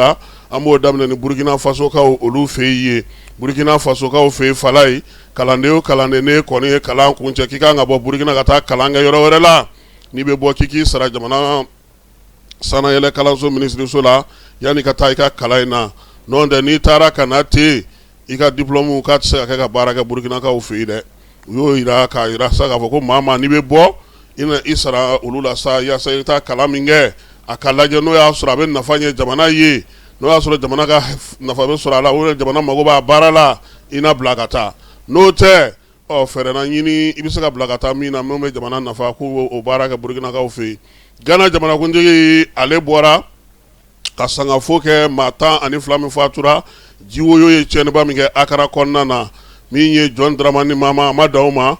La an b'o daminɛ ni Burukina Fasokaw olu fɛ yen ye. Burukina Fasokaw fɛ yen, Falayi, kalanden o kalanden n'e kɔni ye kalan kuncɛ k'i kan ka bɔ Burukina ka taa kalan kɛ yɔrɔ wɛrɛ la, n'i bɛ bɔ k'i k'i sara jamana sanayɛlɛ kalanso minisiriso la yanni ka taa i ka kalan in na. N'o tɛ, n'i taara ka na ten, i ka diplôme k'a tɛ se ka kɛ ka baara kɛ Burukinakaw fɛ yen dɛ. U y'o jira k'a jira sa k'a fɔ ko maa maa n'i bɛ bɔ, i na i sara olu la sa yaasa i bɛ taa kalan min kɛ, a ka lajɛ n'o y'a sɔrɔ a bɛ nafa ɲɛ jamana ye, n'o y'a sɔrɔ jamana ka nafa bɛ sɔrɔ a la, ou jamana mago b'a baara la, i na bila ka taa. N'o tɛ, ɔ fɛɛrɛ na ɲini i bɛ se ka bila ka taa min na, min bɛ jamana nafa, k'u o baara kɛ Burukinakaw fɛ yen. Gana jamanakuntigi, ale bɔra ka sangafo kɛ maa 12 min fatura jiwoyo ye tiɲɛniba min kɛ Akara kɔnɔna na. Min ye John Dramani Mahama, a ma dan o ma,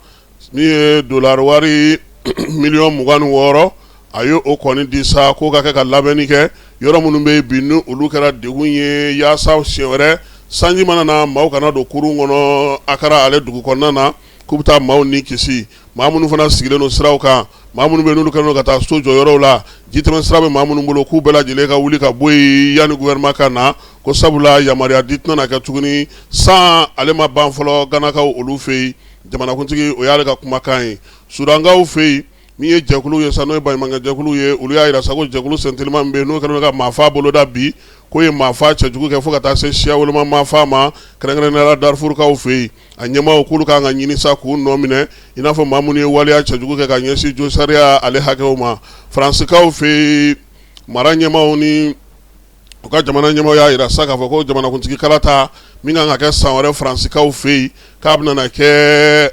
min ye dolari wari miliyɔn 26, a ye o kɔni di sa k'o ka kɛ ka labɛnni kɛ yɔrɔ minnu bɛ yen bi ni olu kɛra degun ye, yaasa siɲɛ wɛrɛ sanji mana na, maaw kana don kurun kɔnɔ Akara ale dugu kɔnɔna na, k'u bɛ taa maaw ni kisi. Maa minnu fana sigilen don siraw kan, maa minnu bɛ n'olu kɛlen don ka taa so jɔ yɔrɔw la, jitɛmɛ sira bɛ maa minnu bolo, k'u bɛɛ lajɛlen ka wuli ka bɔ yen yanni gouvernement ka na, ko sabula yamaruya di tɛna kɛ tuguni. San ale ma ban fɔlɔ Ganakaw olu fɛ yen. Jamanakuntigi, o y'ale ka kumakan ye. Sudankaw fɛ yen, min ye jɛkulu ye sa, n'o ye baɲumankɛ jɛkulu ye, olu y'a jira sa ko jɛkulu sentelima min bɛ yen, n'o kɛlen ka maafa boloda bi, k'o ye maafa cɛjugu kɛ fo ka taa se siya woloma maafa ma, kɛrɛnkɛrɛnnenya la Darifurukaw fɛ yen. A ɲɛmaaw k'olu kan ka ɲini sa k'u nɔ minɛ, i n'a fɔ maa minnu ye waleya cɛjugu kɛ ka ɲɛsin josariya ale hakɛw ma. Faransikaw fɛ yen, mara ɲɛmaaw ni u ka jamana ɲɛmaaw y'a jira sa k'a fɔ ko jamanakuntigi kalata min kan ka kɛ san wɛrɛ Faransikaw fɛ yen, k'a bɛna kɛ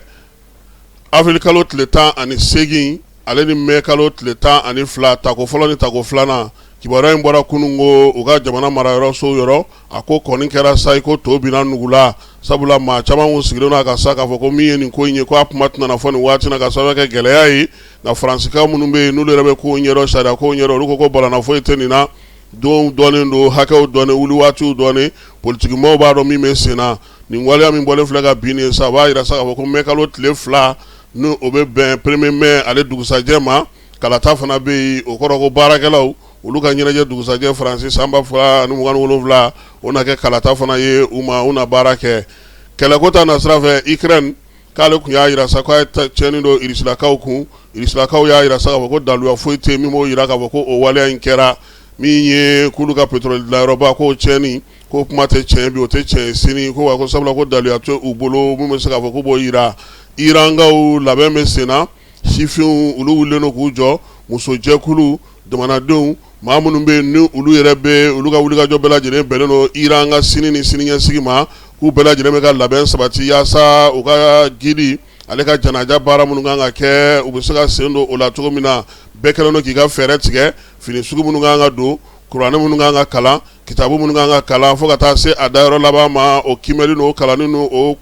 avril kalo tile 18 ale ni mai kalo tile 12, tako fɔlɔ ni tako filanan. Kibaruya in bɔra kunun ko u ka jamana marayɔrɔso yɔrɔ. A ko kɔni kɛra sa i ko to binna nugu la, sabula maa caman kun sigilen don a kan sa k'a fɔ ko min ye nin ko in ye, ko a kuma tɛna fɔ nin waati na ka sababu kɛ gɛlɛya ye. Nka Faransikaw minnu bɛ yen, n'olu yɛrɛ bɛ kow ɲɛdɔn, sariya kow ɲɛdɔn, olu ko ko balana foyi tɛ nin na. Don dɔnnen don, hakɛw dɔnnen, wuli waatiw dɔnnen, politikimɔgɔw b'a dɔn min bɛ sen na. Nin waleya min bɔlen filɛ ka bin nin sa, o b'a jira sa k'a fɔ ko mai kalo tile 2, ni o bɛ bɛn premier mai ale dugusajɛ ma, kalata fana bɛ yen. O kɔrɔ ko baarakɛlaw olu ka ɲɛnajɛ dugusajɛ Faransi san 2027, o na kɛ kalata fana ye u ma, u na baara kɛ. Kɛlɛko ta nasira fɛ, Ukraine k'ale tun y'a jira sa k'a ye tiɲɛni don Irisilakaw kun. Irisilakaw y'a jira sa k'a fɔ ko daluya foyi tɛ min b'o jira k'a fɔ ko o waleya in kɛra. Min ye k'olu ka pétrole dilanyɔrɔba k'o tiɲɛni, ko kuma tɛ tiɲɛ bi, o tɛ tiɲɛ sini, ko wa ko sabula ko daluya tɛ u bolo min bɛ se k'a fɔ k'u b'o jira. Irankaw, labɛn bɛ sen na. Sifinw, olu wulilen don k'u jɔ. Musojɛkulu, jamanadenw, maa minnu bɛ yen ni olu yɛrɛ bɛ olu ka wulikajɔ bɛɛ lajɛlen bɛnnen don Iran ka sini ni siniɲɛsigi ma, k'u bɛɛ lajɛlen bɛ ka labɛn sabati yaasa u ka guide ale ka janaja baara minnu kan ka kɛ, u bɛ se ka sen don o la cogo min na. Bɛɛ kɛlen don k'i ka fɛɛrɛ tigɛ, fini sugu minnu kan ka don, kuranɛ minnu kan ka kalan, kitabu minnu kan ka kalan, fo ka taa se a dayɔrɔ laban ma. O kiimɛli n'o kalanni n'o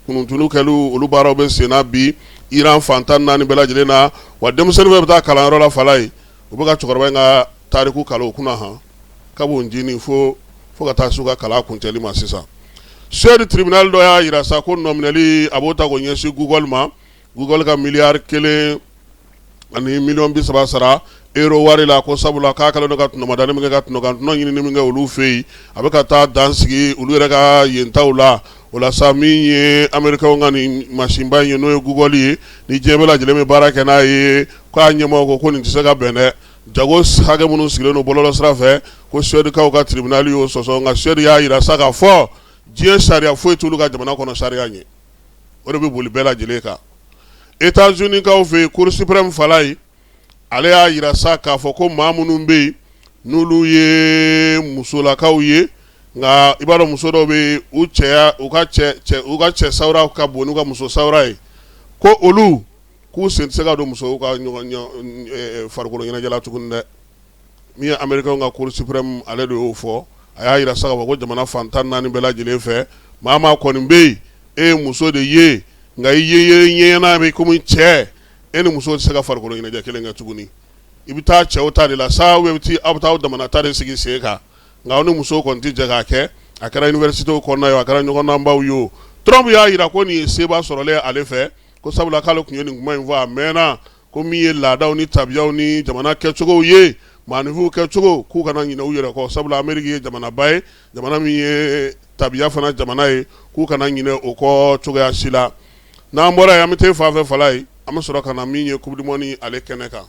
kununtunu kɛli, olu baaraw bɛ sen na bi Iran fan 14 bɛɛ lajɛlen na. Wa denmisɛnnin bɛɛ bɛ taa kalanyɔrɔ la, Falayi, u bɛ ka cɛkɔrɔba in ka tariku kalan u kunna han kab'o ncinin fo fo ka taa se u ka kalan kuncɛli ma. Sisan, Suède tribunal dɔ y'a jira sa ko nɔminɛli a b'o ta k'o ɲɛsin Google ma. Google ka miliyari 1 ani miliyɔn 30 sara euro wari la, ko sabula k'a kɛlen don ka tɔnɔmadanin min kɛ, ka tɔnɔkan ɲinini min kɛ olu fɛ yen, a bɛ ka taa dan sigi olu yɛrɛ ka yentaw la. O la sa, min ye Américains ka nin masinba in ye, n'o ye Google ye, ni diɲɛ bɛɛ lajɛlen bɛ baara kɛ n'a ye, k'a ɲɛmɔgɔ ko ko nin tɛ se ka bɛn dɛ. Jago hakɛ minnu sigilen don bɔlɔlɔ sira fɛ, ko Suèdekaw ka tribunal y'o sɔsɔ. Nka Suède y'a jira sa k'a fɔ diɲɛ sariya foyi t'olu ka jamana kɔnɔ sariya ɲɛ, o de bɛ boli bɛɛ lajɛlen kan. États-Unis kaw fɛ yen, Cour suprême, Falayi, ale y'a jira sa k'a fɔ ko maa minnu bɛ yen, n'olu ye musolakaw ye, nka i b'a dɔn muso dɔw bɛ u cɛya, u ka cɛ sawura ka bon n'u ka muso sawura ye, ko olu k'u sen tɛ se ka don musow ka ɲɔgɔn farikolo ɲɛnajɛ la tuguni dɛ. Min ye Américain ka Cour suprême, ale de y'o fɔ. A y'a jira sa k'a fɔ ko jamana fan 14 bɛɛ lajɛlen fɛ, maa maa kɔni bɛ yen, e ye muso de ye, nka i ye ɲɛna bɛ komi cɛ, e ni muso tɛ se ka farikolo ɲɛnajɛ kelen kɛ tuguni. I bɛ taa cɛw ta de la sa, ou bien aw bɛ taa aw damana ta de sigi sen kan, nka aw ni musow kɔni tɛ jɛ k'a kɛ. A kɛra université kɔnɔna ye o, a kɛra ɲɔgɔndanbaw ye o. Trump y'a jira ko nin ye seba sɔrɔlen ale fɛ, ko sabula k'ale tun ye nin kuma in fɔ a mɛnna, ko min ye laadaw ni tabiyaw ni jamana kɛcogow ye, Maaninfinw kɛcogo k'u kana ɲinɛ u yɛrɛ kɔ, sabula Ameriki ye jamanaba ye, jamana min ye tabiya fana jamana ye, k'u kana ɲinɛ o kɔ cogoya si la. N'an bɔra yen, an bɛ taa fan fɛ Falaye, an bɛ sɔrɔ ka na min ye Coupe du monde ale kɛnɛ kan.